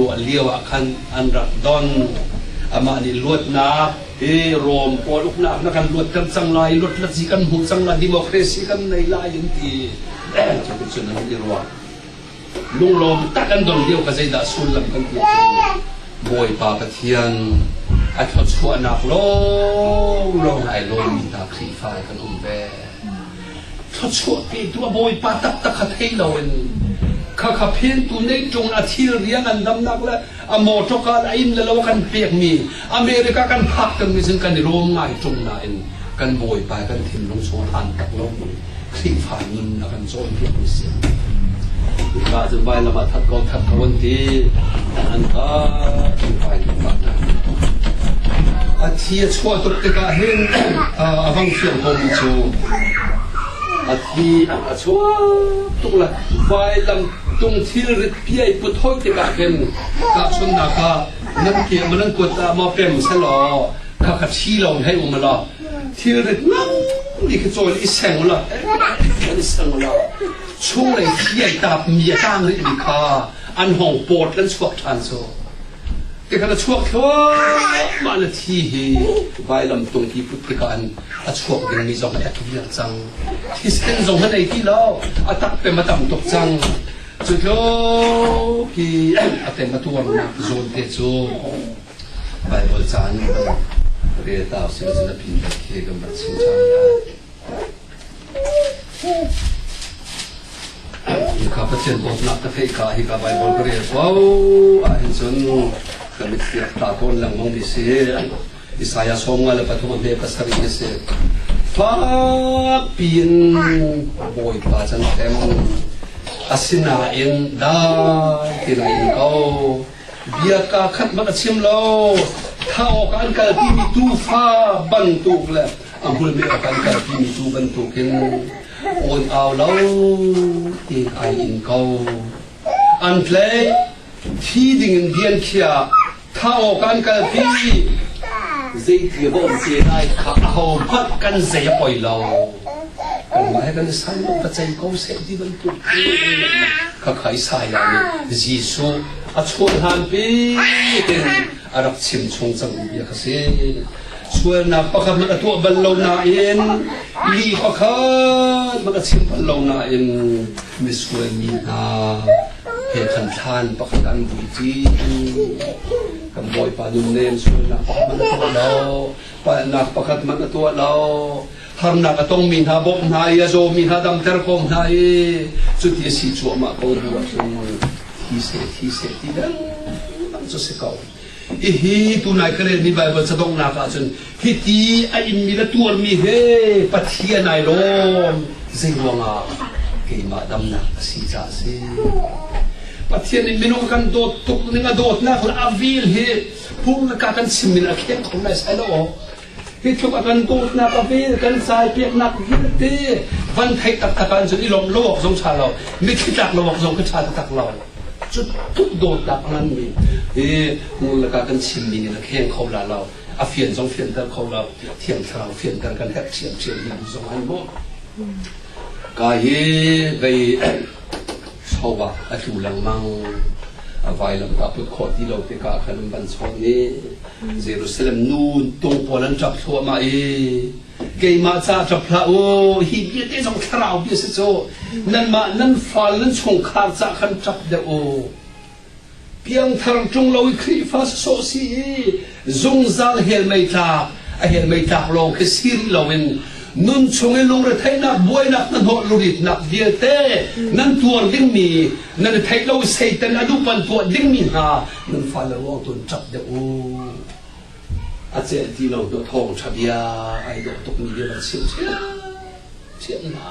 ruah lio ah khan an rak don. Amah nih luatnak hi Rom pawl uknak na kan luatter cang lai, luatlatzi kan hmu cang lai, democracy kan nei lai an ti. Cuticun an i ruah. Lunglawm tak an don lio ka zeidah sullam kan ti ahcun Bawipa Pathian a thluachuahnak lawnglawng ai lawmmi hna Khrihfa kan um ve. Thluachuah petu a Bawipa taktak kha thei loin khakha phentu nei ṭung a thil rian an damnak le a mawṭawka le a inn le lo a kan pekmi America kan phak termi cun kan i lawm ngai ṭung nain kan Bawipa kan thinlung chung a phan tak lomi Khrihfa nun a kan cawnpiakmi si. Hika cun vailam ah that ko that ko an ti an ka vailam ah a thi a chuah tuk tikah hin a vang fiang komi cu a thi a chuak tuk le vailam tung thilrit piai put hoi tikah khin tahchunhnak ah nan ke ma nan kuat ah maw pem selaw kha kha thi lo hei um law thilrit ngang ni khi cawl i seng la i seng la chunglei thi ai tap mi a tang rih mi kha an hong pawt lan chuak ṭhan cu tikhan a chuak thluahmah na thi hi vailam tung i put tikah an a chuak dingmi zong a ek viar cang thisen zong an ei ti lo a tak pem a tam tuk cang cu tluk hi a tem a tuarnak zawn te cu Bible ca in kan rel ta usih cun a pin khi kan rak chim ṭhan lai. Hika Pathian dawtnak ka theih ka hika Bible ka rel ko ahhin cun ka mitthli a tla tawn lengmang mi si. Isaiah 53 a hme pasarih hi si. Fak piin Bawipa can hrem asinain dai tein a in ko. Bia kaa khat hmanh a chim lo. Thah awkah an kalpimi tuufa bantuk le a hmulmi awkah an kalpimi tuu bantukin awn au lo tiin ai in ko. An tlaih, thi dingin bian khiah, thah awkah an kalpi. Zeiti a va um te lai kha ahohmanh kan zei a poi lo. Kanmah he kan i san lo va cei ko seh ti bantuk khakha Isaiah nih Jesuh a chuah hlanpi in a rak chim chung cangmi bia kha si. Sualnak pakhat hmanh a tuah bal lo nain li pakhat hmanh a chim bal lo nain misual mi hna he khan thlan pakhat an vuiṭi. Kan Bawipa nunnem sualnak pakhat hmanh a tuah lo, palhnak pakhat hmanh a tuah lo. Harnak a tongmi hna bawmh hna i a zawmi hna damter ko hna i cuti a si cuahmah ko hnu ahcun thi seh thi seh ti lengmang cu si ko. Hihi tunai ka relmi Baibal cadonghnak ahcun hiti a inmi le tuarmi he Pathian ai lawm zei ruangah keimah damnak a si caah a si. Pathian nih minung kan dawt tuk ning a dawtnak le a vil hi pum le ka kan chim in a kheng kho lai sai lo. Hi tluk a kan dawtnak a vel kan cawipiaknak vialte van theih taktak ah cun i lawmh lo awk zong ṭha lo mitthli tlak lo awk zong khi ṭha taktak lo cu tluk dawtnak a nganmi hi hmur le ka kan chimmi nih a kheng kho la lo a fian zong fianter kho lo thiang thlarau fianter kan herh ṭhiamṭhiam hi zong an mu ka hi vei chawva a tlu lengmang a vailam ta put khawh ti lo tikah khan an van chawn i Jerusalem nu tung pawl an ṭap thluahmah i keimah ca ṭap hlah u hi vialte zong thlarau bia si cu nanmah nan fal nan chungkhar ca khan ṭap deuh u piangthar ṭung lo i Khrihfa sawsawh si i zungzal hell mei tlak a hell mei tlak lawng khi si rih loin nun chung i lungretheihnak buainak hnahnawh luritnak vialte nan tuar dingmi nan i theih lo Satan a duhpan tuah dingmi hna nan fale ruang tun ṭap deuh u a celh ti lo hnawh thawng ṭha bia ai dawh tukmi bia van chim ṭhiam hna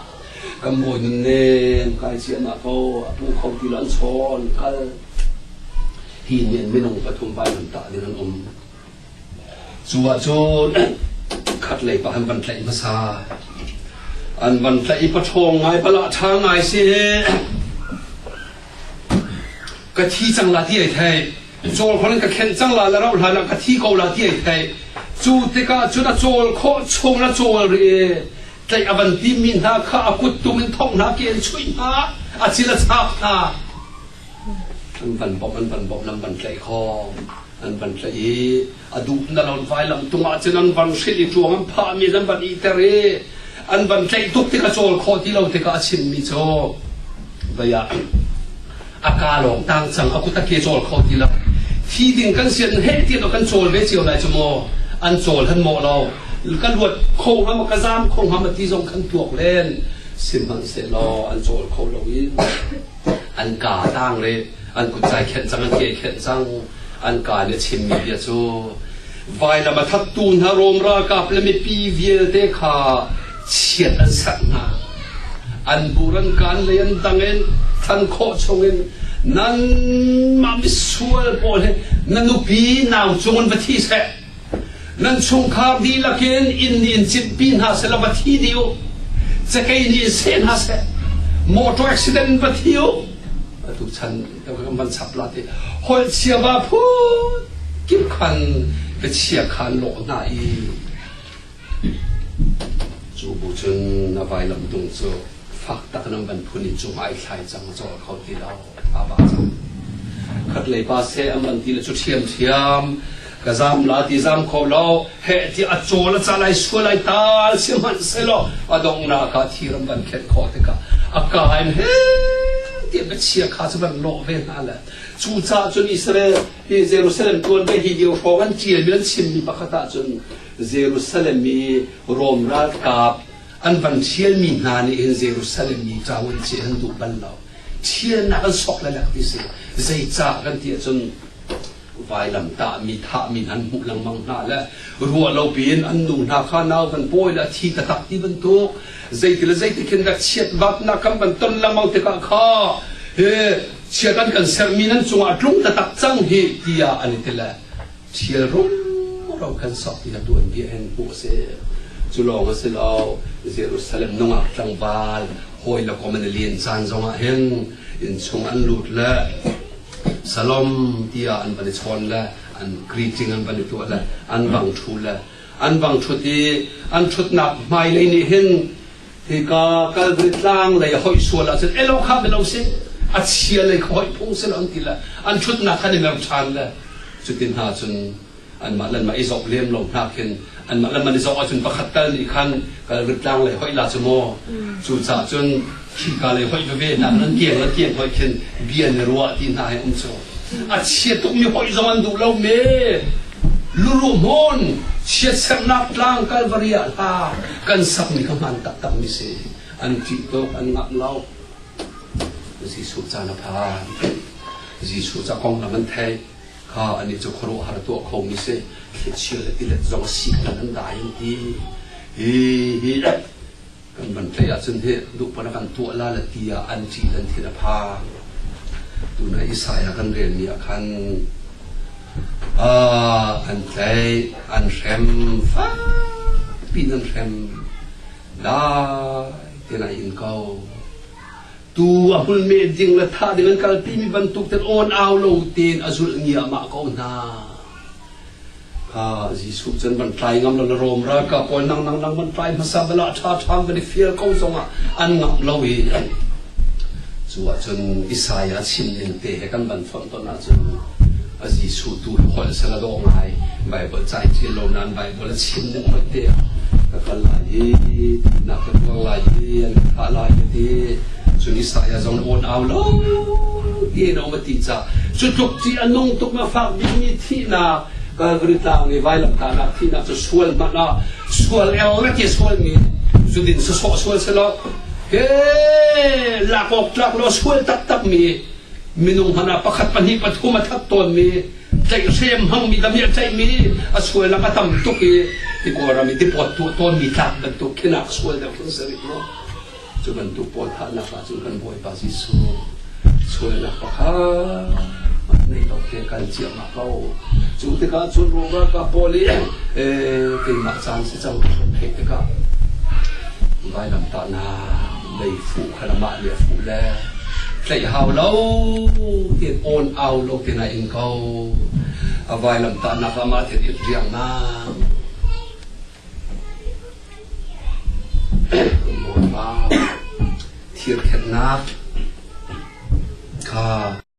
kan bawi nunnem kai ciahmah ko a pu kho ti lo an chawn kal hi nih minung pathum vai lam tah ding an um cu ahcun khat lei pa han van tlaih hmasa an van tlaih i paṭhawng ngai pala ṭha ngai si ka thi cang la ti ai thei cawl khon in ka khenh cang la la rauh hlan ah ka thi ko la ti ai thei cu tikah cun a cawl khawh chung a cawl rih i tlaih a van timmi hna kha a kuttum in thongh hna ke in chuih hna a cil a chak hna. An van bawmh, an van bawmh, an van tlaih khawh. An van tlaih i a duh na lon vailam tung ah cun an van hrilh i ṭuang an phahmi an van ihter i an van tlaih tuk tik a cawl khawh ti lo tikah a chimmi cu vei ah a ka lawng tang cang a kut a ke cawl kho ti lo thi ding kan sian heh ti kan cawl ve cio lai cu maw an cawl han mawh lo ka luat kho hnga maw ka zam kho hnga maw ti zong khan tuak len sihmanhsehlaw an cawl kho lo i an ka tang le an kut cai khenh cang an ke khenh cang an ka nih a chimmi bia cu vailam a thattu hna Rom ralkap le mipi vialte kha chiat an serh hna an bur an kaan lei an dang in than khawh chungin nanmah misual pawl hi na nupi nau cung in va thi seh Nan chungkhar dihlak in inn nih in citpi hna seh law va thi dih u. Cakei nih in seh hna seh. Motor accident va thi u. Atu chan kan van chap la ti. Holh chia va phut kip khan biachia khan lawh hna i cu bu cun a vailam tung cu fak tak nan van phun in cu ai thlai cang a cawl kho ti lo. A ba cang. Khat lei pa seh an van ti le cu ṭhiamṭhiam ka zam la ti zam kho lo heh ti a cawl a cal ai sual ai tal sihmanhsehlaw a donghnak ah thiram van khet khawh tikah a ka in he ti biachia kha cu van lawh ve hna le cucaah cun Israel hi Jerusalem tuan ve hi lio hrawng an ṭialmi an chimmi pakhat ah cun Jerusalem i Rom ralkap an van ṭhialmi hna nih hin Jerusalem mi ṭau an ci an duh bal lo Thialnak an sok le lek ti si. Zeicah kan ti ahcun vailam tahmi thahmi an hmuh lengmang hna le ruah lo piin an nu hna kha nau van pawi le a thi taktak ti bantuk zeiti le zeiti khin dah chiat vatnak kan van ton lengmang tikah kha he chiat an kan sermi nan cungah tlung taktak cang hi tiah an i ti le Thial rumro kan sok ti kha tuanbia in hmuh a si. Cu lawng a si lo, Jerusalem nungak tlangval hawi le kom an i len caan zongah hin innchung an lut le Salom tiah an van i chawn le an greeting an van i tuah le an bang ṭhu le an bang ṭhut i an ṭhutnak hmailei nih hin hika Calvary tlang lei a hoih sual ahcun elo kha belo si a chia lei kha hoih phung si lo an ti le an ṭhutnak khan i mer ṭhan le Cutin hna cun anmah le anmah i zoh lem lo hna khin anmah le anmah i zoh ahcun pakhat tal nih khan Kalvin tlang lei hoih la cu maw cucaah cun khika lei hoih veve hna nan kiang le kiang hoih khin bia ni ruah ti hna he um cu a chia tukmi hoih zong an duh lo me luru hmun chiatserhnak tlang Kalvari ah hla kan sakmi kha hmaan taktak mi si an ṭih tuk an ngak lo Jesuh caan a phan. Jesuh ca konglam an theih. Kha anih cu khuaruahhar tuah khomi si. Thlichia le tilet zong a si khan an dai an ti. Hi hi kan van tlaih ahcun hi duhpan a kan tuah la le ti ah an ṭih an thin a phang. Tuna Isaiah kan relmi ah khan an tlaih, an hrem, fakpi in an hrem. Dai tein ai in ko. Tu a hmul me ding le thah ding an kalpi mi bantuk ten awn au lo tein a zulh ngiahmah ko hna. Kha Jesuh cun van tlai ngam lo le Rom ralkap pawl nang nang nang van tlai hmasa bala ṭha ṭha van i fial ko zongah an ngamh lo i cu ahcun Isaiah chim ning te he kan van fonh ton ahcun a Jesuh tu hi holh sel a dawh ngai Baibal ca i ṭial lo nain Baibal a chim ning hoih te ah ka kal lai i thihnak ka tuar lai i an ka thah lai ka ti cun Isaiah zong awn au lo tiin a um a ti ca cu tluk ti a nung tuk ma fak bikmi thihnak Calvary tlang i vailamtahnak thihnak cu sual hmanh ah sual el le ti sualmi zudin sawsawh sual si lo he lak awk tlak lo sual taktak mi minung hmanh ah pakhat pahnih pathum a that tawnmi tlaihhrem hmangmi damiah tlaihmi a sualnak a tam tuk i hi Kawlram i deport tuah tawnmi tlak bantuk khinak sual deuh khin si rih maw cu bantuk pawl thahnak ah cun kan Bawipa Jesuh sualnak pakhat nei lo te kal ciahmah ko cu tikah cun Rom ralkap pawl i keimah caan si cang kan theih tikah vailamtahnak lei fuh kha amah nih a fuh le tlaih hau lo tiin awn au lo tiin a in ko a vailamtahnak ah mah thil it riangmang Bawipa thirkhenhnak kha.